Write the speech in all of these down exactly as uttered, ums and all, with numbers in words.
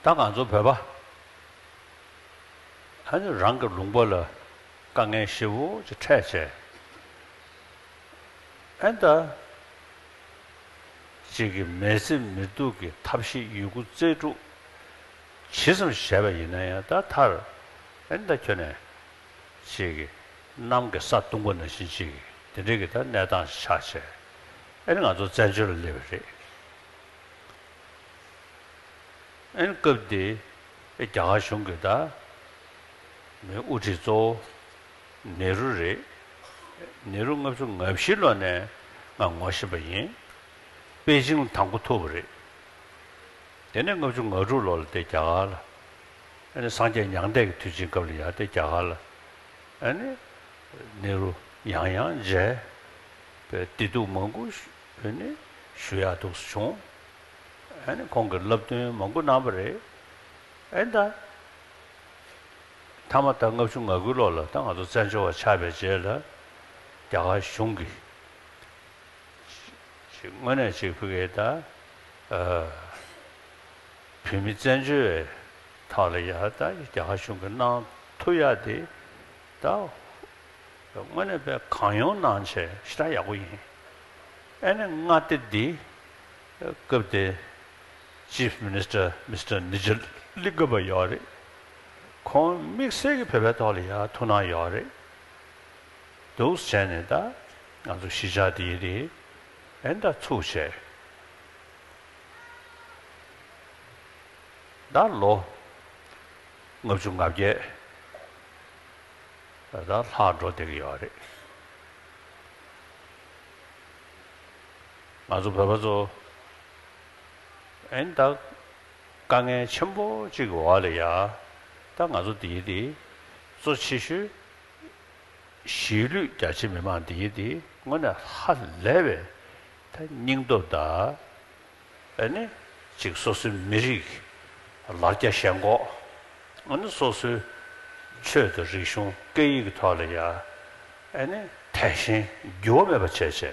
ད་ང་ཚོ་བོད་པ་ཨ་ནི་རང་གི་ལུང་པ་ལ་དཀའ་ངལ་ཞེ་པོ་ཅིག་འཕྲད་བྱས། ཨ་ནི་ད་ཅིག་གི་མི་ཚེ་མི་སྡུག་གི་ཐབས་ཤེས་ཡོད་རྒུ་རྩལ་སྤྲུགས་ཇི་ཙམ་བྱས་པ་ཡིན་ན་ཡང་ད་མཐར་ཨ་ནི་ད་ཁྱོན་ནས་ཅིག་གི་གནམ་གྱི་ས་བརྡུངས་པ་ནང་བཞིན་ཅིག་དེ་འདྲའི་གི་ད་གནས་སྟངས་ཆགས་བྱས། ཨ་ནི་ང་ཚོ་བཙན་བྱོལ་ལ་སླེབས་པ་རེད། ཨ་ནི་སྐབས་དེ་རྒྱ་གར་གཞུང་གི་ད་མི་དབུ་ཁྲིད་གཙོ་བོ་ནེ་རུ་རེད། ནེ་རུ་ལྔ་བཅུ་ང་བཞི་ལོ་ནས་ང་ངོ་ཤེས་པ་ཡིན། པེ་ཅིང་ལ་དང་པོ་ཐུག་པ་རེད། དེ་ནས་ལྔ་བཅུ་ང་དྲུག་ལོ་ལ་དེ་རྒྱ་གར་ལ། ཨ་ནི་སངས་རྒྱས་མྱང་འདས་ཀྱི་དུས་ཆེན་སྐབས་ལ་ཡར་དེ་རྒྱ་གར་ལ། ཨ་ནི་ནེ་རུ་ཡང་ཡང་མཇལ། བདེ་སྡུག་མང་པོ་ཞུ་ཨ་ནི་ཞུ་ཡག་འདུག་སེ་བྱུང་། ཨ་ནི་ཁོང་གིས་བསླབ་སྟོན་མང་པོ་གནང་བ་རེད། ཨ་ནི་ད་མཐའ་མ་ད་ལྔ་བཅུ་ང་དགུ་ལོ་ལ་ད་ང་ཚོ་བཙན་བྱོལ་བ་ཆགས་པའི་རྗེས་ལ་རྒྱ་གར་གཞུང་གིས་ཅིག་དངོས་གནས་ཅིག་ཕ་གིའི་ད་ཨ་བོད་མི་བཙན་བྱོལ་བའི་ཐོག་ལ་ཡ་ད་རྒྱ་གར་གཞུང་གིས་གནང་ཐུབ་ཡ་དེ་ད་དངོས་གནས་དཔེ་གང་ཡོང་གནང་བྱས་ཞེ་དྲག་ཡག་པོ་ཡིན། ཨ་ནི་མངའ་སྡེ་འདི་སྐབས་དེ་Chief Minister Mister Nijalingappa ཡོད་རེད། ཁོང་དམིགས་བསལ་གྱི་བོད་པའི་ཐོག་ལ་ཡ་ཐུགས་སྣང་ཡོད་རེད། འདུག་བྱས་ནས་ད་ང་ཚོ་གཞིས་ཆགས་འདི་ཡི་རེད། ཨེ་ད་ཚུགས་བྱས། ད་ལོ་ལྔ་བཅུ་ང་བརྒྱད་ད་ལྷག་འགྲོ་བསྡད་ཀྱི་ཡོད་རེད། ང་ཚོ་བོད་པ་ཚོ་ཨེ་ད་དཀའ་ངལ་ཆེན་པོ་གཅིག་གི་འོག་ལ་ཡ་ད་ང་ཚོ་འདི་ཡི་རེད། གཙོ་ཆེ་ཤོས། གཞིས་ལུས་རྒྱ་ཆེ་མི་མང་འདི་ཡི་དེ་དངོས་གནས་ཧ་ལས་པའི་ད་སྙིང་སྟོབས་དང་། ཨ་ནི་ཅིག་སོ་སོའི་མི་རིགས་ལ་རྒྱ་ཞེན་ཁོག་ཨ་ནི་སོ་སོའི་ཆོས་དང་རིག་གཞུང་སྐད་ཡིག་གི་ཐོག་ལ་ཡ་ཨ་ནི་དད་ཞེན་འགྱུར་བ་མེད་པ་བྱས་བྱས་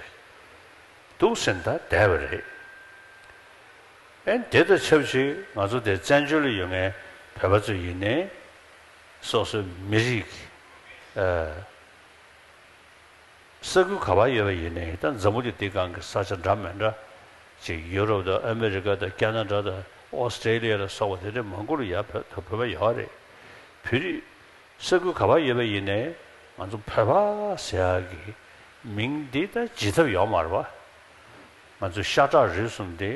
འདུག་ཟིན་ད་བསྡད་པ་རེད། ཨན་དེ་དང་ཆབས་ཅིག་ང་ཚོ་དེ་བཙན་བྱོལ་ལ་ཡོད་མཁན་བོད་པ་ཚོ་ཡིན་ནའི་སོ་སོའི་མི་རིགས་ཨ་ས་ཁུལ་ག་པར་ཡོད་པ་ཡིན་ནའི་ད་འཛམ་བུ་གླིང་འདི་སྒང་གི་ས་ཆ་འདྲ་མི་འདྲ་ཅིག་ཡུ་རོབ་དང་ཨ་མེ་རི་ཀ་དང་ཁ་ན་ཌ་དང་ཨོ་སི་ཀྲེ་ལི་ཡ་ལ་སོགས་པ་དེ་འདྲ་མང་པོ་ལ་ཡ་བོད་བོད་པ་ཡོད་རེད། བོད་རིགས་ས་ཁུལ་ག་པར་ཡོད་པ་ཡིན་ནའི་ང་ཚོ་བོད་པ་ཟེར་ཡག་གི་མིང་འདི་ད་བརྗེད་ཐབས་ཡོད་མ་རེད་པ། ང་ཚོ་ཤ་ཁྲག་རིགས་གསུམ་འདི་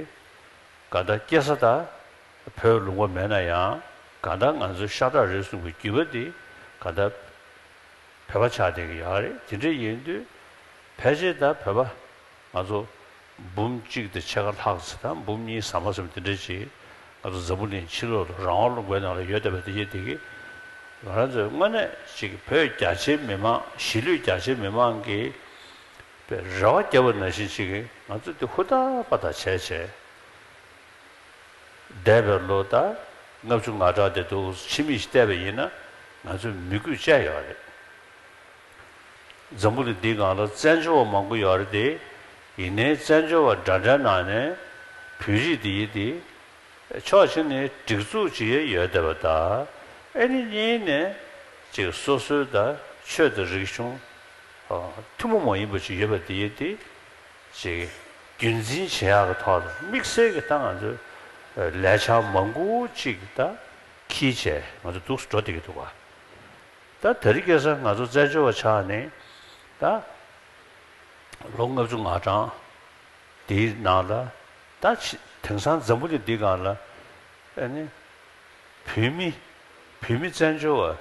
ག་ད་སྐྱེ་ས་ད་བོད་ལུང་པ་མེད་ན་ཡང་ག་ད་ང་ཚོ་ཤ་ཁྲག་རིགས་གསུམ་གྱི་རྒྱུད་པ་འདི་ག་ད་བོད་པ་ཆགས་བསྡད་ཀྱི་ཡོད་རེད། དེ་འདྲ་ཡིན་དུས་ཕལ་ཆེར་ད་བོད་པ་ང་ཚོ་འབུམ་གཅིག་དང་ཕྱེད་ཀ་ལྷག་ཙམ་དང་འབུམ་གཉིས་ཟ་མ་ཟིན་པ་དེ་འདྲ་ཅིག་ང་ཚོ་འཛམ་བུ་གླིང་ཕྱི་ལོགས་ལ་རང་དབང་ལུང་པའི་ནང་ལ་ཡོད་བསྡད་པ་དེ་ཡིན་དེ་གི་ང་རང་ཚོས་དངོས་གནས་ཅིག་བོད་རྒྱ་ཆེའི་མི་མང་གཞིས་ལུས་རྒྱ་ཆེའི་མི་མང་གིས་པའི་རེ་བ་བརྒྱབ་པ་ནང་བཞིན་ཅིག་གིས་ང་ཚོ་འདི་ཧུར་ཐག་པ་ཐག་བྱས་བྱས། འདས་པའི་ལོ་ད་ལྔ་བཅུ་ང་གྲངས་དེ་འདུག་ཕྱི་མིག་ཅིག་བལྟས་པ་ཡིན་ན་ང་ཚོས་མི་རྒུད་བཅད་ཡོད་རེད། འཛམ་བུ་གླིང་འདིའི་སྒང་ལ་བཙན་བྱོལ་བ་མང་པོ་ཡོད་རེད་དེ། ཡིན་ནའི་བཙན་བྱོལ་བ་འདྲ་འདྲའི་ནང་ནས་བོད་རིགས་འདི་ཡི་དེ་ཕྱོགས་གཅིག་ནས་སྒྲིག་འཛུགས་ཅིག་ཡོད་བསྡད་པ་དང་ཨ་ནི་གཉིས་ནས་ཅིག་སོ་སོའི་ད་ཆོས་དང་རིག་གཞུང་ཐུན་མོང་མ་ཡིན་པ་ཅིག་ཡོད་པ་དེ་ཡི་དེ། ཅིག་རྒྱུན་འཛིན་བྱེད་ཡག་གི་ཐོག་ལ་དམིགས་བསལ་གྱི་ད་ང་ཚོས་ལས་འཆར་མང་པོ་ཅིག་ད་འཁྱེར་བྱས་ང་ཚོ་འདུག་སེ་འགྲོ་བསྡད་ཀྱི་འདུག་ག་ད་དེ་རིང་ཁ་སང་ང་ཚོ་བཙན་བྱོལ་བ་ཆགས་ནས་ད་ལོ་ལྔ་བཅུ་ང་གྲངས་དེའི་ནང་ལ་ད་ཕྱི་དེང་སང་འཛམ་བུ་གླིང་འདིའི་སྒང་ལ་ཨ་ནི་བོད་མི་བོད་མི་བཙན་བྱོལ་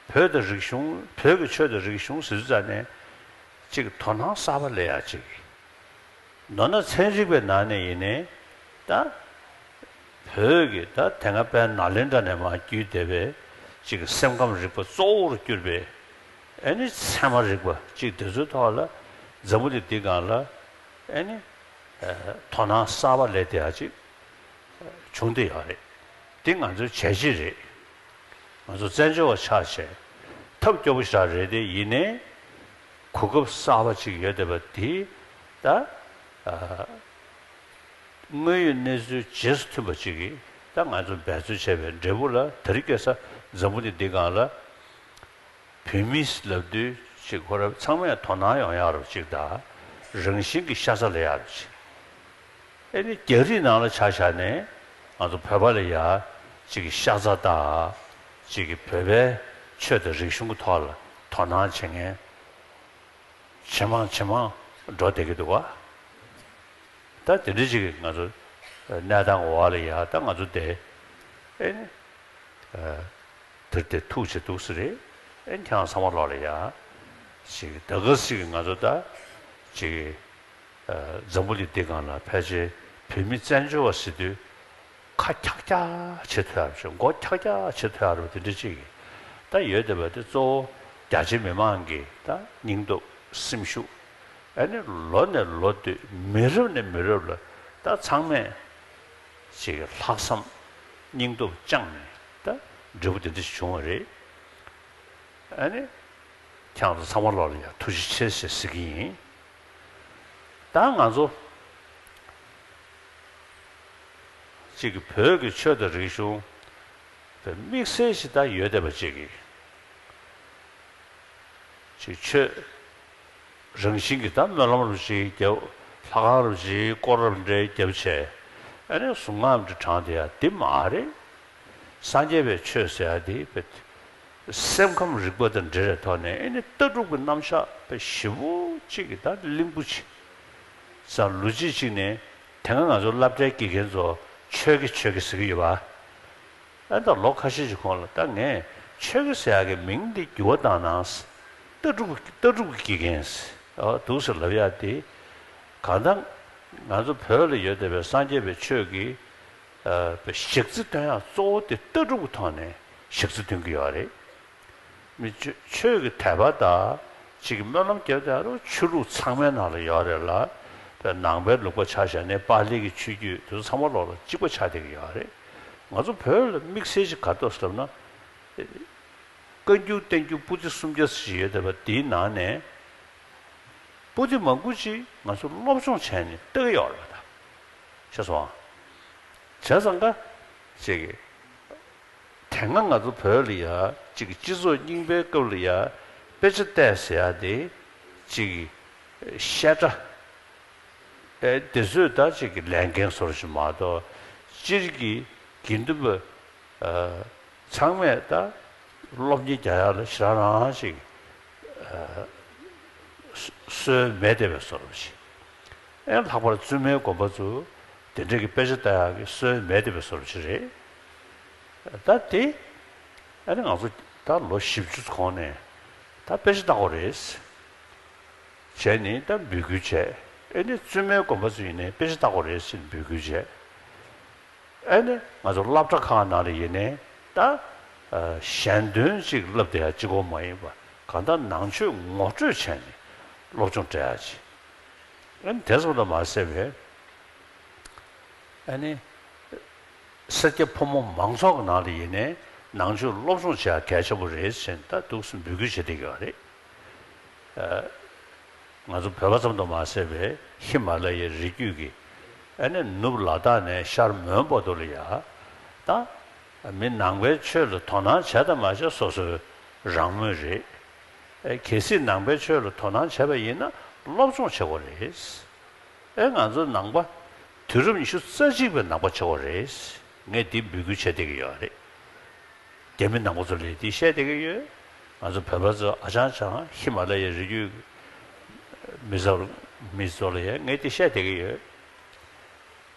བ་བོད་དང་རིག་གཞུང་བོད་ཀྱི་ཆོས་དང་རིག་གཞུང་ཟེར་དུས་ཙ་ནས་ཅིག་དོ་སྣང་གསར་པ་སླེབས་ཡག་ཅིག་མདོར་ན་ཚན་རིག་པའི་ནང་ནས་ཡིན་ནའི་ད་བོད་ཀྱི་ད་དེ་སྔ་དཔལ་ནཱ་ལེནྡྲ་ནས་མར་བརྒྱུད་བསྡད་པའི་ཅིག་སེམས་ཁམས་རིག་པ་གཙོ་བོར་གྱུར་པའི་ཨེ་ནི་ཚད་མ་རིག་པ་ཅིག་དེ་ཚོའི་ཐོག་ལ་འཛམ་བུ་གླིང་འདི་སྒང་ལ་ཨེ་ནི་དོ་སྣང་གསར་པ་སླེབས་བསྡད་ཡག་ཅིག་བྱུང་བསྡད་ཡོད་རེད། འདི་ང་ཚོའི་བྱས་རྗེས་རེད། ང་ཚོ་བཙན་བྱོལ་བ་ཆགས་བྱས་ཐབས་སྐྱོ་པོ་ཞིག་རེད་དེ་ཡིན་ནའི་གོ་སྐབས་གསར་པ་ཅིག་ཡོད་བསྡད་པ་འདི་ད་དངོས་ཡོད་གནས་ཚུལ་རྗེས་སུ་མཐུན་པ་ཅིག་གིས་ ད་ང་ཚོ་འབད་རྩོལ་བྱས་པའི་འབྲས་བུ་ལ་དེ་རིང་ཁ་སང་འཛམ་བུ་གླིང་འདི་སྒང་ལ་བོད་མི་ལབ་དུས་ཅིག་ཁོ་རང་ཚང་མས་དོ་སྣང་ཡོང་ཡག་རུ་ཅིག་དང་རང་བཞིན་གྱི་ཤ་ཚ་ལ་ཡག་རུ་ཅིག་ཨེ་ནི་རྒྱ་རིགས་ནང་ལ་ཆ་བཞག་ནས་ང་ཚོ་བོད་པ་ལ་ཡ་ཅིག་གི་ཤ་ཚ་དང་ཅིག་གི་བོད་པའི་ཆོས་དང་རིག་གཞུང་གི་ཐོག་ལ་དོ་སྣང་བྱེད་མཁན་ཇེ་མང་ཇེ་མང་འགྲོ་བསྡད་ཀྱི་འདུག་ག་ད་དེ་འདྲ་ཅིག་གི་ང་ཚོ་གནས་སྟངས་འོག་ལ་ཡ་ད་ང་ཚོ་དེ་ཨེ་ནི་དེར་དེ་ཐུགས་ཆེ་འདུག་ས་རེད། ཨེ་ཁྱེད་རང་ཚང་མ་ལོག་ལ་ཡ་ཅིག་ད་ག་ཟིག་གི་ང་ཚོ་ད་ཅིག་འཛམ་བུ་གླིང་འདི་སྒང་ལ་ཕལ་ཆེར་བོད་མི་བཙན་བྱོལ་བ་ཟེར་དུས་ཁ་འཁྱག་འཁྱག་བྱེད་ཐུབ་ཡག་རེད། མགོ་འཁྱག་འཁྱག་བྱེད་ཐུབ་ཡག་རེད། དེ་འདྲ་ཅིག་གི་ད་ཡོད་བསྡད་པ་དེ་གཙོ་བོ་རྒྱ་ཆེ་མི་མང་གི་ད་སྙིང་སྟོབས་སེམས་ཤུགས། ཨ་ནི་ལོ་ནས་ལོ་བསྟུད་མི་རབས་ནས་མི་རབས་ལ་ད་ཚང་མས་ཅིག་ལྷག་བསམ་སྙིང་སྟོབས་བཅངས་ནས་ད་འབྲས་བུ་དེ་འདྲ་ཞིག་བྱུང་བ་རེད། ཨ་ནི་ཁྱེད་རང་ཚོ་ཚང་མ་ལོག་ལ་ཡང་ཐུགས་རྗེ་ཆེ་ཞེས་ཟེར་གྱི་ཡིན། ད་ང་ཚོ་གཅིག་གི་བོད་ཀྱི་ཆོས་དང་རིག་གཞུང་དེ་དམིགས་བསལ་ཞིག་ད་ཡོད་བསྡད་པ་གཅིག་གི་གཅིག་ཆོས་རང་བཞིན་གྱི་ད་སྨོན་ལམ་རུ་ཅིག་རྒྱབ། ལྷ་ཁང་རུ་ཅིག་སྐོར་རབ་འདྲ་རྒྱབ་བྱས། ཨ་ནི་གཟུངས་སྔགས་འདྲ་བགྲངས་བསྡད་ཡ་འདི་མ་རེད། སངས་རྒྱས་པའི་ཆོས་ཟེར་ཡ་དེ་བས་སེམས་ཁམས་རིག་པ་དང་འབྲེལ་བའི་ཐོག་ནས་ཨེ་ནི་ལྟ་གྲུབ་ཀྱི་རྣམ་གཞག་དཔེ་ཞེ་པོ་གཅིག་གི་ད་གླིང་བུ་ཆེ་ཙང་ལོ་གཅིག་གཅིག་ནས་དེ་སྔ་ང་ཚོ་སློབ་གྲྭའི་དགེ་རྒན་ཚོ་ཆོས་དགེ་ཆོས་དགེ་ཟེར་གྱི་ཡོད་པ། ཨ་ད་ལོ་ཁ་ཤས་ཀྱི་གོང་ལ་ད་ངས་ཆོས་དགེ་ཟེར་ཡག་གི་མིང་འདི་འགྱུར་བ་བཏང་ན། ལྟ་གྲུབ་ལྟ་གྲུབ་ཀྱི་དགེ་རྒན་འདུག་ཟེར་ལབ་ཡག་དེ། གང་ལྟར་ང་ཚོ་བོད་ལ་ཡོད་བསྡད་པའི་སངས་རྒྱས་པའི་ཆོས་ཀྱི་ཨ་པའི་གཞི་རྩ་སྟོན་ཡག་གཙོ་བོ་དེ་ལྟ་གྲུབ་ཀྱི་ཐོག་ནས་གཞི་རྩ་སྟོན་གྱི་ཡོད་རེད། མི་ཆོས་ཆོས་ཀྱི་དད་པ་དང་གཅིག་གི་སྨོན་ལམ་རྒྱབ་དེ་ཨ་རུ་ཆོས་ལུགས་ཚང་མའི་ནང་ལ་ཡོད་རེད་ལ། པའི་ནང་པའི་ལུགས་པ་ཆ་བཞག་ནས་པཱ་ལི་གི་ཆོས་བརྒྱུད་དེ་ཚོ་ཚང་མ་ལོག་ལ་གཅིག་པ་ཆགས་བསྡད་ཀྱི་ཡོད་རེད། ང་ཚོ་བོད་ལ་དམིགས་བསལ་ཞིག་ག་རེ་འདུག་ཟེར་ལབ་ན། བཀའ་འགྱུར་བསྟན་འགྱུར་པོ་ཏི་སུམ་བརྒྱ་ཞིག་ཡོད་བསྡད་པ་དེའི་ནང་ནས་པོ་ཏི་མང་པོ་ཅིག་ང་ཚོ་སློབ་སྦྱོང་བྱས་ནས་ལྟ་གི་ཡོད་རེད་པ། ད་ཤེས་སོང་ཨ། བྱས་ཙང་ཀ་ཅིག་གི་དེ་སྔ་ང་ཚོ་བོད་ལ་ཡ་ཅིག་གི་སྤྱི་ཚོགས་རྙིང་པའི་སྐབས་ལ་ཡ་དཔེ་ཆ་བལྟས་ཟེར་ཡ་དེ་ཅིག་གི་བཤད་གྲྭ། ཨེ་དེ་ཚོས་ད་ཅིག་གི་ལས་འགན་བཟོ་འདྲ་ཞིག་མ་གཏོགས་སྤྱིར་གྱི་དགེ་འདུན་པ་ཨ་ཚང་མས་ད་སློབ་གཉེར་རྒྱག་ཡག་ལ་ཞེ་དྲག་རང་ཅིག་ཨ་སྲོལ་མེད་བསྡད་པའི་བཟོ་འདྲ་ཞིག་ཨེ་ལྷག་པར་བཙུན་མའི་དགོན་པ་ཚོ་དེ་འདྲ་གི་དཔེ་ཆ་ལྟ་ཡག་གི་སྲོལ་མེད་བསྡད་པའི་བཟོ་འདྲ་ཞིག་རེད། ད་དེ་ཨ་ནི་ང་ཚོ་ད་ལོ་བཞི་བཅུ་གོང་ནས་ད་དཔེ་ཆ་ལྟ་དགོས་རེད། བྱས་ནས་ད་འབོད་སྐུལ་བྱས། ཨེ་ནི་བཙུན་མའི་དགོན་པ་ཚོ་ཡིན་ནའི་དཔེ་ཆ་ལྟ་དགོས་རེད་ཟེར་ནས་འབོད་སྐུལ་བྱས། ཨེ་ནི་ང་ཚོ་སློབ་གྲྭ་ཁག་ནང་ལ་ཡིན་ནའི་ད་ཨ་ཞལ་འདོན་ཅིག་བསླབ་བསྡད་ཡ་གཅིག་པོ་མ་ཡིན་པ་གང་ལྟར་ནང་ཆོས་ངོ་སྤྲོད་བྱས་ནས་སློབ་སྦྱོང་སྤྲད་ཡ་ཅིག་ཨེ་ནི་དེ་ཙམ་དུ་མ་ཟད་པའི་ཨེ་ནི། སེར་སྐྱ་ཕོ་མོ་མང་ཚོགས་ཀྱི་ནང་ལ་ཡིན་ནའི་ནང་ཆོས་སློབ་སྦྱོང་བྱེད་ཡ་གལ་ཆེན་པོ་རེད་ཟེར་ནས་ད་འདུག་སེ་འབོད་སྐུལ་བྱེད་བསྡད་ཀྱི་ཡོད་རེད། ཨ་ང་ཚོ་བོད་པ་ཙམ་དུ་མ་ཟད་པའི་ཧི་མ་ལ་ཡའི་རི་རྒྱུད་ཀྱི་ཨ་ནི་ནུབ་ལ་དྭགས་ནས་ཤར་མོན་བར་དུ་ལ་ཡ་ད་མི་ནང་པའི་ཆོས་ལ་དོ་སྣང་བྱས་དང་མ་བྱས་སོ་སོའི་རང་མོས་རེད། ཨེ་གལ་སྲིད་ནང་པའི་ཆོས་ལ་དོ་སྣང་བྱས་པ་ཡིན་ན་སློབ་སྦྱོང་བྱེད་དགོས་རེད། ཨེ་ང་ཚོ་ནང་པ་དུས་རབས་ཉི་ཤུ་རྩ་གཅིག་པའི་ནང་པ་ཆགས་པ་རེད། ངས་འདི་འབོད་སྐུལ་བྱས་བསྡད་ཀྱི་ཡོད་རེད། རྒྱ་མི་ནང་པ་ཚོ་ལ་འདི་བཤད་བསྡད་ཀྱི་ཡོད། ང་ཚོ་བོད་པ་ཚོ་ཨ་ཅང་ཅང་ཧི་མ་ལ་ཡའི་རི་རྒྱུད་མི་ཚོ་མི་ཚོ་ལ་ཡང་ངས་འདི་བཤད་བསྡད་ཀྱི་ཡོད།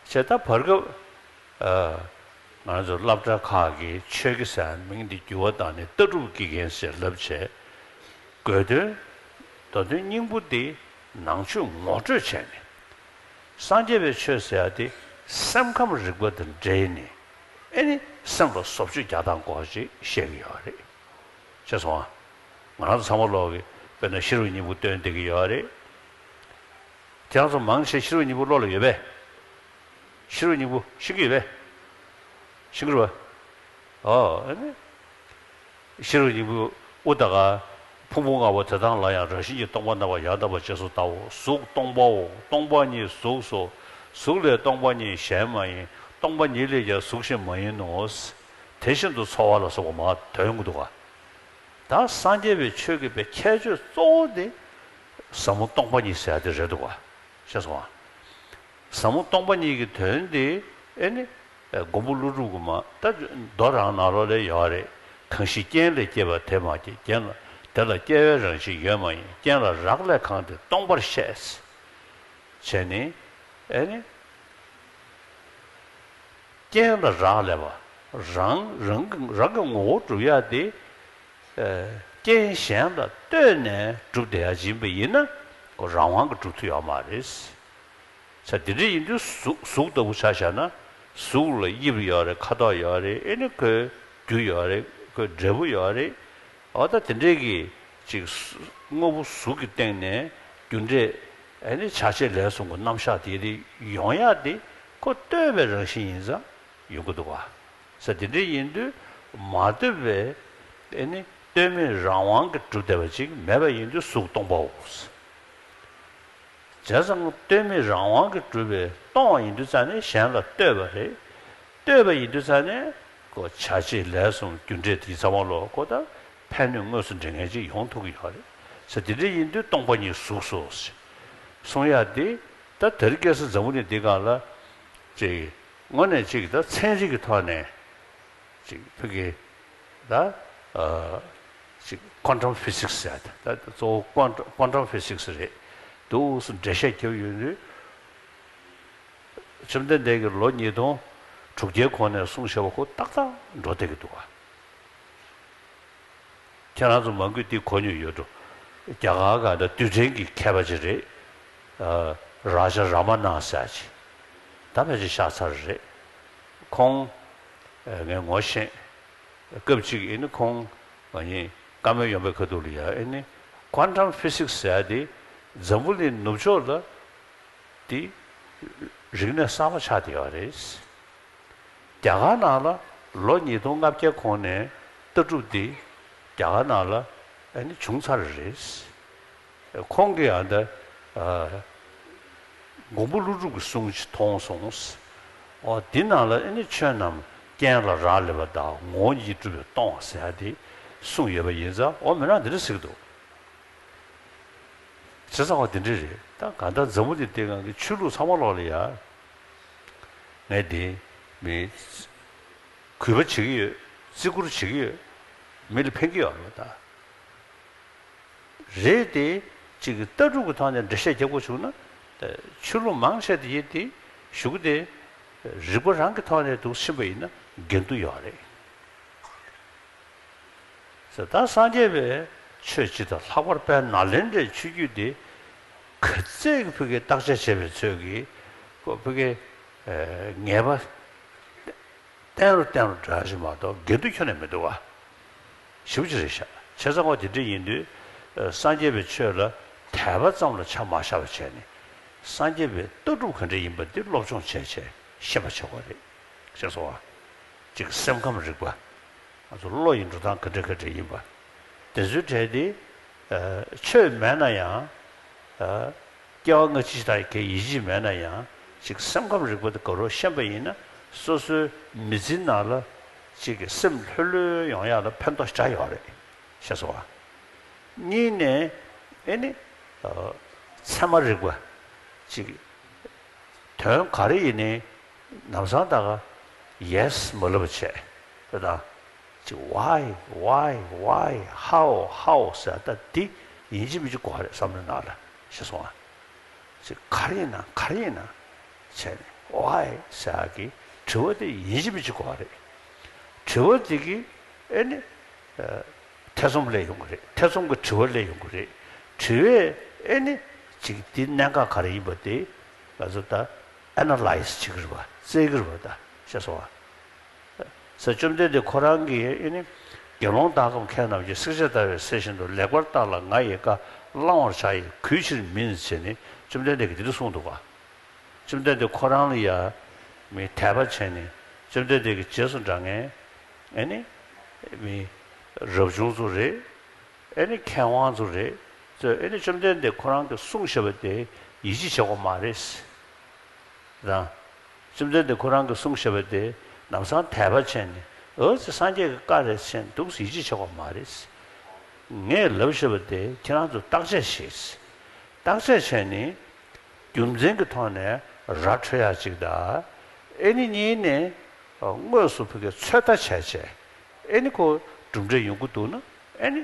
བྱས་ད་བར་སྐབས་ཨ་ང་ཚོ་སློབ་གྲྭ་ཁག་གི་ཆོས་དགེ་ཟེར་མིང་འདི་འགྱུར་བ་བཏང་ནས་ལྟ་གྲུབ་དགེ་རྒན་ཟེར་ལབ་བྱས། དགོས་དོན་མདོ་དོན་སྙིང་པོ་འདི་ནང་ཆོས་ངོ་སྤྲོད་བྱས་ནས། སངས་རྒྱས་པའི་ཆོས་ཟེར་ཡ་དེ་སེམས་ཁམས་རིག་པ་དང་འབྲེལ་ནས་ཨེ་ནི་སེམས་ལ་བཟོ་བཅོས་རྒྱག་སྟངས་སྐོར་ཅིག་བཤད་ཀྱི་ཡོད་རེད། ཤེས་སོང་ཨ། ང་རང་ཚོ་ཚང་མ་ལོག་གི་དཔེར་ན་ཤེས་རབ་སྙིང་པོ་བཏོན་བསྡད་ཀྱི་ཡོད་རེད། ཁྱེད་རང་ཚོ་མང་ཆེ་ཤེས་རབ་སྙིང་པོ་བློ་ལ་ཡོད་པས། ཤེས་རབ་སྙིང་པོ་ཤེས་ཀྱི་ཡོད་པས། ཤེས་ཀྱི་རེད་པ། ཨོ་ཨ་ནི། ཤེས་རབ་སྙིང་པོ་དབུ་ད་ག་ཕུང་པོ་ལྔ་པོ་དེ་དག་ལ་ཡང་རང་བཞིན་གྱིས་སྟོང་པར་སྣང་བ་ཡང་དག་པར་རྗེས་སུ་བལྟའོ། གཟུགས་སྟོང་པའོ། སྟོང་པ་ཉིད་གཟུགས་སོ། གཟུགས་ལས་སྟོང་པ་ཉིད་གཞན་མ་ཡིན། སྟོང་པ་ཉིད་ལས་ཀྱང་གཟུགས་གཞན་མ་ཡིན་ནོ། དེ་བཞིན་དུ་ཚོར་བ་ལ་སོགས་པ་མར་འདོན་གྱི་འདུག་ག། ད་སངས་རྒྱས་པའི་ཆོས་ཀྱི་པའི་ཁྱད་ཆོས་གཙོ་བོ་དེ་ཟབ་མོ་སྟོང་པ་ཉིད་ཟེར་ཡ་དེ་རེད་འདུག་ག། ཤེས་སོང་ང་། ཟབ་མོ་སྟོང་པ་ཉིད་ཀྱི་དོན་དེ་ཨེ་ནི། མགོན་པོ་ཀླུ་སྒྲུབ་ཀྱི་མ་ད་མདོ་རང་ནང་ལོགས་ལ་ཡོད་རེད། གང་ཞིག་རྐྱེན་ལས་སྐྱེས་པ་དེ་མ་སྐྱེས། རྐྱེན་ལ་དེ་ལ་སྐྱེ་བའི་རང་བཞིན་ཡོད་མ་ཡིན། རྐྱེན་ལ་རག་ལས་གང་དེ་སྟོང་པར་བཤད། བྱས་ནས་ཨེ་ནི། རྐྱེན་ལ་རག་ལས་པ། རང་རང་གི་རང་གི་ངོ་བོ་སྒྲུབ་ཡ་དེ། ཨེ། རྐྱེན་གཞན་ལ་ལྟོས་ནས་སྒྲུབ་བསྡད་ཡ་ཡིན་པ་ཡིན་ན། ཁོ་རང་དབང་གིས་སྒྲུབ་ཐུབ་ཡོད་མ་རེད། ས་དེ་འདྲ་ཡིན་དུས་གཟུགས་གཟུགས་ལྟ་བུ་ཆ་བཞག་ན། གཟུགས་ལ་དབྱིབས་ཡོད་རེད། ཁ་དོག་ཡོད་རེད། ཨེ་ནི་ཁོའི་རྒྱུ་ཡོད་རེད། ཁོའི་འབྲས་བུ་ཡོད་རེད། འོ་ད་དེ་འདྲས་ཀྱི་ཅིག་དངོས་པོ་གཟུགས་ཀྱི་སྟེང་ནས་རྒྱུ་འབྲས། ཨེ་ནི་བྱ་བྱེད་ལས་གསུམ་གྱི་རྣམ་གཞག་དེ་རིགས་ཡོང་ཡག་དེ་ཁོ་ལྟོས་པའི་རང་བཞིན་ཡིན་ཙང་ཡོང་གི་འདུག་ག། ས་དེ་འདྲ་ཡིན་དུས་མ་ལྟོས་པའི་ཨེ་ནི་ལྟོས་མེད་རང་དབང་གིས་གྲུབ་བསྡད་པ་ཅིག་མེད་པ་ཡིན་དུས་གཟུགས་སྟོང་པའོ། བྱས་ཙང་ལྟོས་མེད་རང་དབང་གིས་གྲུབ་པའི་སྟོང་ཡིན་དུས་ཙང་ནས་གཞན་ལ་ལྟོས་པ་རེད། ལྟོས་པ་ཡིན་དུས་ཙང་ནས་ཁོ་བྱ་བྱེད་ལས་གསུམ་རྒྱུ་འབྲས་དེ་ཚང་མ་ལོ་ཁོ་ད་ཕན་གནོད་དངོས་སུ་འབྲེལ་མཁན་ཅིག་ཡོང་ཐུབ་ཀྱི་ཡོད་རེད། ས་དེ་འདྲ་ཡིན་དུས་སྟོང་པ་ཉིད་གཟུགས་སོ། གསུང་ཡ་དེ་ད་དེ་རིང་ཁ་སང་འཛམ་བུ་གླིང་འདི་སྒང་ལ་ཅིག་དངོས་གནས་ཅིག་ད་ཚན་རིག་གི་ཐོག་ནས། ཅིག་ཕ་གི་ད་ཨ་ཅིག་quantum physics ཟེར་ཡ་ད་ད་གཙོ་བོ་quantum quantum physics རེད་འདུག་སེ་འགྲེལ་བཤད་རྒྱབ་ཡོང་དུས། བཅོམ་ལྡན་འདས་ཀྱིས་ལོ་ཉིས་སྟོང་དྲུག་བརྒྱའི་གོང་ནས་གསུངས་བཞག་པ་ཁོ་ཏག་ཏག་འགྲོ་བསྡད་ཀྱི་འདུག་ག། ཁྱེད་རང་ཚོ་མང་པོས་འདི་གོ་མྱོང་ཡོད་འགྲོ། རྒྱ་གར་ག་ད་རྡུལ་ཕྲན་གྱི་མཁས་པ་ཅིག་རེད། ཨ་རཱ་ཇ་རཱ་མ་ན་ཟེར་ཡ་ཅིག་ད་ཕལ་ཆེར་བཞག་ཚར་རེད། ཁོང་ཨ་ངས་ངོ་ཤེས། སྐབས་གཅིག་ཨེ་ནི་ཁོང་ང་གཉིས་བཀའ་མོལ་ཡོང་བའི་ཁ་ཐུག་ལ་ཡ་ཨེ་ནི་quantum physics ཟེར་ཡ་དེ་འཛམ་བུ་གླིང་ནུབ་ཕྱོགས་ལ་དེ་རིག་གནས་གསར་པ་ཆགས་བསྡད་ཡོད་རེད། རྒྱ་གར་ནང་ལ་ལོ་ཉིས་སྟོང་ལྔ་བརྒྱ་གོང་ནས་ལྟ་གྲུབ་དེ་རྒྱ་གར་ནང་ལ་ཨ་ནི་བྱུང་ཚར་རེད། ཁོང་གིས་ཨ་ད་ཨ་མགོན་པོ་ཀླུ་སྒྲུབ་ཀྱི་གསུང་ཅིག་མཐོང་སོང་། འོ་འདི་ནང་ལ་ཨ་ནི་ཆོས་རྣམས་རྐྱེན་ལ་རག་ལས་པ་དང་ངོ་བོ་ཉིད་ཀྱིས་གྲུབ་པས་སྟོང་ཟེར་ཡ་དེ་གསུངས་ཡོད་པ་ཡིན་ཙང་འོ་མི་རང་འདི་འདྲ་ཟེར་གྱི་འདུག། བྱས་ཙང་བ་དེ་འདྲ་རེད། ད་གང་ལྟར་འཛམ་བུ་གླིང་འདི་སྒང་གི་ཆོས་ལུགས་ཚང་མ་ལོག་ལ་ཡ། ངས་དེ་མི་གུས་པ་བྱེད་ཀྱི་ཡོད། བརྩི་བཀུར་བྱེད་ཀྱི་ཡོད། མི་ལ་ཕན་གྱི་ཡོད་རེད་ད། རེད་དེ། གཅིག་གི་ལྟ་གྲུབ་ཀྱི་ཐོག་ནས་འགྲེལ་བཤད་རྒྱག་དགོས་བྱུང་ན། ཆོས་ལུགས་མང་ཆེ་དེ་ཡིན་དེ་གཞུག་གུ་དེ་རིག་པ་རང་གི་ཐོག་ནས་འདུག་ཕྱིན་པ་ཡིན་ན་འགལ་འདུ་ཡོད་རེད། ཟེར་ད་སངས་རྒྱས་པའི་ཆོས་སྤྱི་དང་ལྷག་པར་དཔལ་ནཱ་ལེནྡྲའི་ཆོས་བརྒྱུད་འདི་ག་ཚད་ཀྱི་ཕ་གིའི་བརྟག་དཔྱད་བྱས་པའི་ཚོད་ཀྱིས་ཁོ་ཕ་གིའི་ངེས་པ་བརྟན་རུ་བརྟན་རུ་འགྲོ་ཡ་ཞིག་མ་གཏོགས་འགལ་འདུ་ཁྱོན་ནས་མི་འདུག་བ། ཞེ་པོ་ཅིག་རེད་ཤག། བྱས་ཙང་ཁོ་དེ་འདྲ་ཡིན་དུས་སངས་རྒྱས་པའི་ཆོས་ལ་དད་པ་ཙམ་ལ་ཆ་མ་བཞག་པ་བྱས་ནས་སངས་རྒྱས་པའི་ལྟ་གྲུབ་ག་འདྲ་ཡིན་པ་འདི་སློབ་སྦྱོང་བྱས་བྱས་ཤེས་པ་བྱེད་དགོས་རེད། ཤེས་སོང་བ། གཅིག་སེམས་ཁམས་རིག་པ། ང་ཚོ་བློ་ཡི་འགྲོ་སྟངས་ག་འདྲ་ག་འདྲ་ཡིན་པ། དེ་ཚོའི་གྲས་དེ། ཨ་ཆོས་མེད་ན་ཡང་། ཨ་སྐྱེ་བ་སྔ་ཕྱི་དང་གི་ཡིད་ཆེས་མེད་ན་ཡང་གཅིག་སེམས་ཁམས་རིག་པ་དེ་ག་རོ་ཤེས་པ་ཡིན་ན་སོ་སོའི་མི་ཚེའི་ནང་ལ་གཅིག་གི་སེམས་ལྷོད་ལྷོད་ཡོང་ཡག་ལ་ཕན་ཐོགས་ཞེ་དྲག་ཡོད་རེད། ཤེས་སོང་བ། གཉིས་ནས་ཨེ་ནི། ཨ་ཚད་མ་རིག་པ། གཅིག་དོན་ག་རེ་ཡིན་ནའི་ལམ་སང་ད་ག་yes མ་ལབ་པ་བྱས། དེ་དང་། ཅིག why why why how how ཟེར་ད་འདི་ཡིན་གཅིག་མིན་གཅིག་དགོས་རེད་བསམ་བློའི་ནང་ལ་ཤེས་སོང་ཨ། ཅིག་ག་རེ་ཡིན་ན་ག་རེ་ཡིན་ན་བྱས་ནས་why ཟེར་གི་དྲི་བ་དེ་ཡིན་གཅིག་མིན་གཅིག་དགོས་རེད། དྲི་བ་དེ་གི་ཨེ་ནི། ཐེ་ཚོམ་སླེབས་ཡོང་གི་རེད། ཐེ་ཚོམ་གྱི་དྲི་བ་སླེབས་ཡོང་གི་རེད། དྲི་བས་ཨེ་ནི་ཅིག་འདི་གནད་འགག་ག་རེ་ཡིན་པ་དེ་ང་ཚོ་ད་ཨེ་ན་ལའི་སི་བྱེད་ཀྱི་རེད་པ། བཙལ་གྱི་རེད་པ་ད་ཤེས་སོང་བ། ས་བཅོམ་ལྡན་འདས་ཁོ་རང་གིས་ཨེ་ནི་དགེ་སློང་དག་གམ་མཁས་རྣམས་ཀྱིས། བསྲེགས་བཅད་བརྡར་བའི་གསེར་བཞིན་དུ། ལེགས་པར་བརྟགས་ལ་ང་ཡི་བཀའ། བླང་བར་བྱ་ཡི་གུས་ཕྱིར་མིན་ཟེར་ནས་བཅོམ་ལྡན་འདས་ཀྱིས་འདི་འདྲ་གསུངས་འདུག་ག། བཅོམ་ལྡན་འདས་ཁོ་རང་ལ་ཡ་མི་དད་པ་བྱས་ནས་བཅོམ་ལྡན་འདས་ཀྱི་རྗེས་སུ་འབྲང་མཁན་ཨེ་ནི་མི་རབ་བྱུང་ཚོ་རེད། ཨེ་ནི་མཁས་དབང་ཚོ་རེད། ཚོས་ཨེ་ནི་བཅོམ་ལྡན་འདས་ཁོ་རང་གིས་གསུངས་བཞག་པ་དེ་ཡིད་ཆེས་བྱེད་དགོས་མ་རེད། དང་། སེམས་ཅན་དེ་ཁོ་རང་གིས་གསུངས་བཞག་པ་དེ་ལམ་སང་དད་པ་བྱས་ནས། འོ་ཙི་སངས་རྒྱས་ཀྱི་བཀའ་རེད་ཟེར་ནས་འདུག་སེ་ཡིད་ཆེས་བྱེད་དགོས་མ་རེད། ངས་ལབ་བཞག་པ་དེ་ཁྱེད་རང་ཚོ་བརྟག་དཔྱད་བྱེད། བརྟག་དཔྱད་བྱས་ནས་རྒྱུ་མཚན་གྱི་ཐོག་ནས་ར་འཕྲོད་ཡག་ཅིག་དང་། ཨེ་ནི་གཉིས་ནས་དངོས་སུ་ཕ་གིར་ཚོད་ལྟ་བྱས་བྱས། ཨེ་ནི་ཁོ་གྲུབ་འབྲས་ཡོང་གི་འདུག་ན། ཨེ་ནི་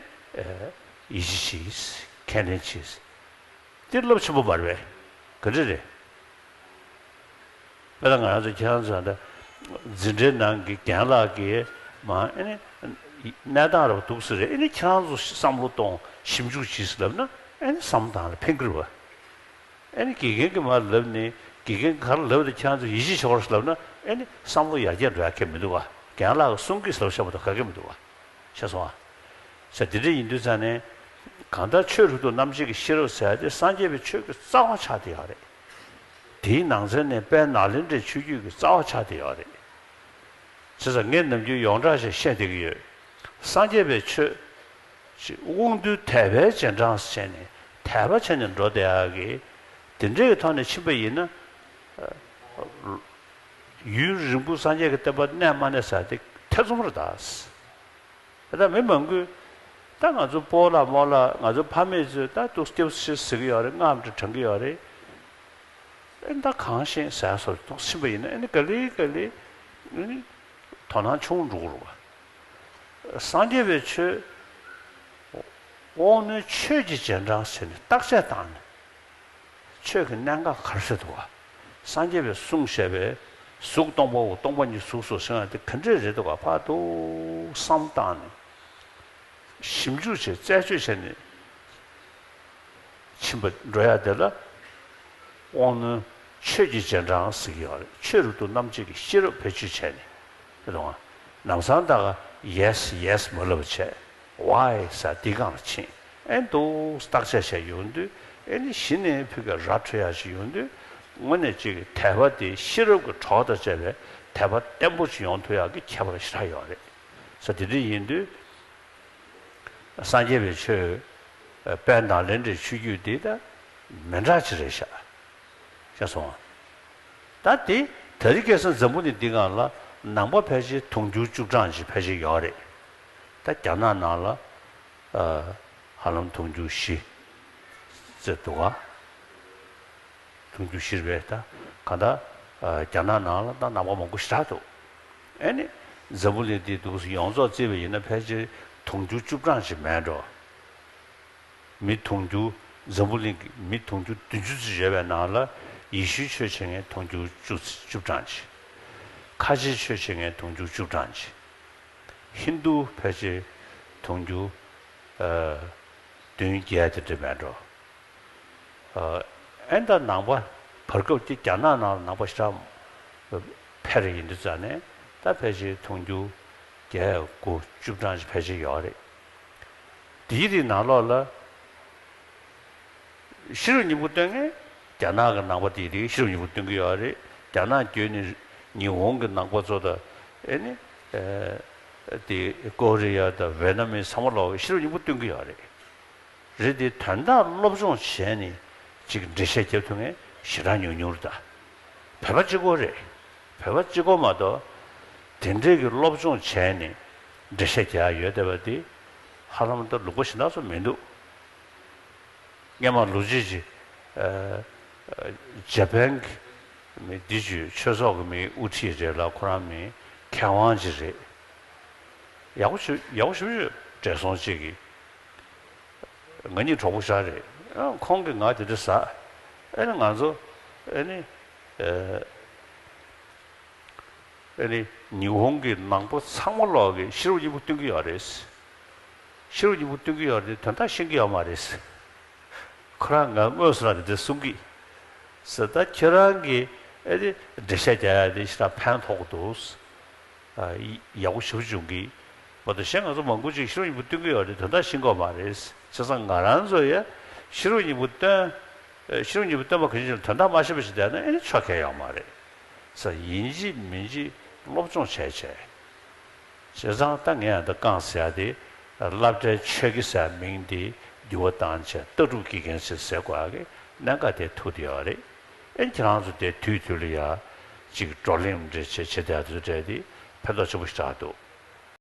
ཡིད་ཆེས་བྱེད། ཁས་ལེན་བྱེད། འདི་རླབས་ཆེན་པོ་མ་རེད་པས། ག་འདྲ་རེད། དཔེར་ན་ང་རང་ཚོ་ཁྱེད་རང་ཚོ་ད་འཛིན་གྲྭའི་ནང་གི་རྒན་ལགས་ཀྱིས་མ་ཨེ་ནི་གནས་སྟངས་རབ་འདུག་ཟེར་རེད། ཨེ་ནི་ཁྱེད་རང་ཚོ་བསམ་བློ་གཏོང་། ཞིབ་འཇུག་གྱིས་ལབ་ན། ཨེ་ནི་བསམ་བློ་བཏང་ལ་ཕན་གྱི་རེད་པ། ཨེ་ནི་དགེ་རྒན་གྱིས་མར་ལབ་ནས། དགེ་རྒན་གྱིས་ག་རེ་ལབ་དེ་ཁྱེད་རང་ཚོ་ཡིད་ཆེས་བྱེད་དགོས་རེད་ལབ་ན། ཨེ་ནི་བསམ་བློ་ཡར་རྒྱས་འགྲོ་ཡ་གང་ཡང་མི་འདུག་ག། རྒན་ལགས་ཀྱིས་གསུང་གིས་ལབ་བཞག་པ་དང་ག་གེ་མི་འདུག་ག། ཤེས་སོང་ཨ། ཟེར་དེ་འདྲ་ཡིན་དུས་ཙང་ནས། གང་ལྟར་ཆོས་རབ་ཏུ་རྣམ་འབྱེད་ཀྱི་ཤེས་རབ་ཟེར་ཡ་དེ་སངས་རྒྱས་པའི་ཆོས་ཀྱི་རྩ་བ་ཆགས་བསྡད་ཡོད་རེད། དེའི་ནང་ཚན་ནས་དཔལ་ནཱ་ལེནྡྲའི་ཆོས་བརྒྱུད་ཀྱི་རྩ་བ་ཆགས་བསྡད་ཡོད་རེད། བྱས་ཙང་ངས་ནམ་རྒྱུན་ཡོངས་གྲགས་ཤིག་བཤད་བསྡད་ཀྱི་ཡོད། སངས་རྒྱས་པའི་ཆོས་ཅིག་དབང་རྟུལ་དད་པའི་རྗེས་འབྲང་ཟེར་ནས། དད་པ་བྱས་ནས་འགྲོ་བསྡད་ཡག་གི། དེ་འདྲའི་ཐོག་ནས་ཕྱིན་པ་ཡིན་ན། ཡུན་རིང་པོ་སངས་རྒྱས་ཀྱི་བསྟན་པ་གནས་མ་གནས་ཟེར་དེ་ཐེ་ཚོམ་རེད་ད། ད་མི་མང་པོས་ད་ང་ཚོ་སྤོ་ལགས་རྨོ་ལགས། ང་ཚོ་ཕ་མེས་ཚོས་ད་འདུག་སེ་ཤི་ཟེར་གྱི་ཡོད་རེད། རྔམ་འདྲ་དྲན་གྱི་ཡོད་རེད། ཨེ་ད་གང་ཤེས་ཟེར་སོགས་འདུག་ཕྱིན་པ་ཡིན་ན། ཨེ་ནི་ག་ལེ་ག་ལེ་ཨེ་ནི་དོ་སྣང་ཆུང་འགྲོ་གི་རེད་པ། སངས་རྒྱས་པའི་ཆོས་དབང་རྣོན་ཆོས་ཀྱི་རྗེས་འབྲང་ཟེར་ནས་བརྟག་དཔྱད་བཏང་ནས། ཆོས་ཀྱི་གནད་འགག་ག་རེ་རེད་འདུག་ག། སངས་རྒྱས་པས་གསུངས་བཞག་པའི་གཟུགས་སྟོང་པའོ། སྟོང་པ་ཉིད་གཟུགས་སོ་ཟེར་ཡ་དེ་ག་འདྲས་རེད་འདུག་ག། ཕར་འདུག་བསམ་བཏང་ནས། ཞིབ་འཇུག་བྱས། རྩད་གཅོད་བྱས་ནས་ཕྱིན་པ་འགྲོ་ཡ་དེ་ལ་དབང་རྣོན་ཆོས་ཀྱི་རྗེས་འབྲང་ཟེར་གྱི་ཡོད་རེད། ཆོས་རབ་ཏུ་རྣམ་འབྱེད་ཀྱི་ཤེས་རབ་བེད་སྤྱོད་བྱས་ནས། རེད་དོ། ལམ་སང་ད་ག་ཡེས་ཡེས་མ་ལབ་བྱས། ཝའི་ཟེར་དེའི་སྒང་ལ་ཕྱིན། ཨེ་འདུག་བརྟག་དཔྱད་བྱས་ཡོང་དུས། ཨེ་ནི་གཞི་ནས་ཕ་གིར་ར་འཕྲོད་ཡ་ཞིག་ཡོང་དུས། དངོས་གནས་ཅིག་གི་དད་པ་དེ་ཤེས་རབ་ཀྱི་གྲོགས་དང་བཅས་པའི་དད་པ་བརྟན་པོ་ཞིག་ཡོང་ཐུབ་ཡག་གི་ཁྱད་པར་ཞེ་དྲག་ཡོད་རེད་ཟེར། དེ་འདྲ་ཡིན་དུས། སངས་རྒྱས་པའི་ཆོས། དཔལ་ནཱ་ལེནྡྲའི་ཆོས་བརྒྱུད་འདི་ད་མི་འདྲ་ཅིག་རེད་ཤག། ཤེས་སོང་ཨ། ད་དེ་དེ་རིང་ཁ་སང་འཛམ་བུ་གླིང་འདི་སྒང་ལ་ནང་པ་ཕལ་ཆེར་དུང་ཕྱུར་བཅུ་གྲངས་ཅིག་ཕལ་ཆེར་ཡོད་རེད། ད་རྒྱ་ནག་ནང་ལ་ཨ་ཧ་ལམ་དུང་ཕྱུར་བཞི་ཙམ་འདུག་ག། དུང་ཕྱུར་བཞི་རེད་པས། ད་གང་ལྟར་ཨ་རྒྱ་ནག་ནང་ལ་ད་ནང་པ་མང་པོ་ཞེ་དྲག་འདུག། ཨེ་ནི་འཛམ་བུ་གླིང་འདི་འདུག་སེ་ཡོངས་རྫོགས་བརྩིས་པ་ཡིན་ན་ཕལ་ཆེར་དུང་ཕྱུར་བཅུ་གྲངས་ཅིག་མེད་འགྲོ། མི་དུང་ཕྱུར། འཛམ་བུ་གླིང་གི་མི་དུང་ཕྱུར་བདུན་ཅུ་ཙམ་ཡོད་པའི་ནང་ལ། ཡེ་ཤུའི་ཆོས་བྱེད་མཁན་དུང་ཕྱུར་བཅུ་བཅུ་གྲངས་ཅིག། ཁ་ཆེའི་ཆོས་བྱེད་མཁན་དུང་ཕྱུར་བཅུ་གྲངས་ཅིག། ཧིན་རྡུ་ཕལ་ཆེར་དུང་ཕྱུར་ཨ་བདུན་བརྒྱད་དེ་འདྲ་མེད་འགྲོ། ཨ་ཨེ་ད་ནང་པ་བར་སྐབས་ཀྱི་རྒྱ་ནག་ནང་ལ་ནང་པ་ཞེ་དྲག་འཕེལ་རེ་ཡིན་དུས་ཙང་ནས། ད་ཕལ་ཆེར་དུང་ཕྱུར་བརྒྱད་དགུ་བཅུ་གྲངས་ཅིག་ཕལ་ཆེར་ཡོད་རེད། དེའི་རིགས་ནང་ལོགས་ལ་ཤེས་རབ་སྙིང་པོ་སྟོན་མཁན་རྒྱ་ནག་གི་ནང་པ་དེའི་རིགས་ཤེས་རབ་སྙིང་པོ་སྟོན་གྱི་ཡོད་རེད། རྒྱ་ནག་བརྒྱུད་ནས་ཉི་ཧོང་གི་ནང་པ་ཚོ་དང་། ཨེ་ནི་ཨེ་དེ་ཀོ་རི་ཡ་དང་ཝེ་ཏ་ནམ་ཚང་མ་ལོག་གིས་ཤེས་རབ་སྙིང་པོ་སྟོན་གྱི་ཡོད་རེད། རེད་དེ། དོན་དག་སློབ་སྦྱོང་བྱས་ནས་ཅིག་འགྲེལ་བཤད་རྒྱབ་ཐུབ་མཁན་ཞེ་དྲག་ཉུང་ཉུང་རེད་ད། བོད་པ་གཅིག་པོ་རེད། བོད་པ་གཅིག་པོ་མ་གཏོགས་དེ་འདྲས་ཀྱི་སློབ་སྦྱོང་བྱས་ནས་འགྲེལ་བཤད་རྒྱག་ཡ་ཡོད་བསྡད་པ་དེ་ཧ་ལམ་ད་ལུང་པ་གཞན་དག་ཚོ་མི་འདུག། སྔོན་མ་ལོ་རྒྱུས་ཅིག་ཨ་ཨ་ཇ་པན་གྱི་མི་འདི་ཅིག་ཆོས་ཚོགས་ཀྱི་མི་དབུ་ཁྲིད་རེད་ལ། ཁོ་རང་མི་མཁས་དབང་ཅིག་རེད། ཡག་པོ་ཞེ་ཡག་པོ་ཞེ་པོ་ཅིག་བགྲེས་སོང་ཅིག་གིས། ང་གཉིས་གྲོགས་པོ་ཞེ་དྲག་རེད། ཨ་ཁོང་གིས་ང་དེ་འདྲ་ཟེར། ཨེ་ནི་ང་ཚོ་ཨེ་ནི་ཨེ་ཨེ་ནི་ཉི་ཧོང་གི་ནང་པ་ཚང་མ་ལོག་གིས་ཤེས་རབ་སྙིང་པོ་སྟོན་གྱི་ཡོད་རེད། ཤེས་རབ་སྙིང་པོ་སྟོན་གྱི་ཡོད་རེད། དོན་དག་ཤེས་ཀྱི་ཡོད་མ་རེད། ཁོ་རང་ང་དངོས་སུ་རང་དེ་འདྲ་གསུང་གི་ཟེར། ད་ཁྱེད་རང་གིས་ཨེ་ནི་འགྲེལ་བཤད་རྒྱག་ཡ་དེ་ཞེ་དྲག་ཕན་ཐོགས་ཀྱི་འདུག། ཨ་ཡག་པོ་ཞེ་པོ་བྱུང་གི། མ་གཏོགས་གཞན་ང་ཚོ་མང་པོ་ཅིག་ཤེས་རབ་སྙིང་པོ་སྟོན་གྱི་ཡོད་རེད། དོན་དག་ཤེས་ཀྱི་ཡོད་མ་རེད། བྱས་ཙང་ང་རང་ཚོ་ཡང་ཤེས་རབ་སྙིང་པོ་སྟོན། ཨ་ཤེས་རབ་སྙིང་པོ་སྟོན་པ་གང་ཞིག་ལ་དོན་དག་མ་ཤེས་པ་ཞིག་བསྡད་ན་ཨེ་ནི་ཆོ་ག་ཡོད་མ་རེད། ས་ཡིན་གཅིག་མིན་གཅིག་སློབ་སྦྱོང་བྱས་བྱས། བྱས་ཙང་ད་ངས་ཡང་ད་རྐང་ཟེར་ཡ་དེ། སློབ་གྲྭའི་ཆོས་དགེ་ཟེར་མིང་དེ་འགྱུར་བ་བཏང་བྱས་ལྟ་གྲུབ་དགེ་རྒན་ཞིག་ཟེར་དགོས་ཡ་གི་གནད་འགག་དེ་ཐུག་བསྡད་ཡོད་རེད། ཨེ་ཁྱེད་རང་ཚོ་དེ་དུས་དུས་ལ་ཡ་ ཅིག་བགྲོ་གླེང་འདྲ་བྱས་བྱས་བསྡད་ཡ་དེ་ཚོ་འདྲ་དེ་ཕན་ཐོགས་ཆེན་པོ་ཞིག་རག་འདུག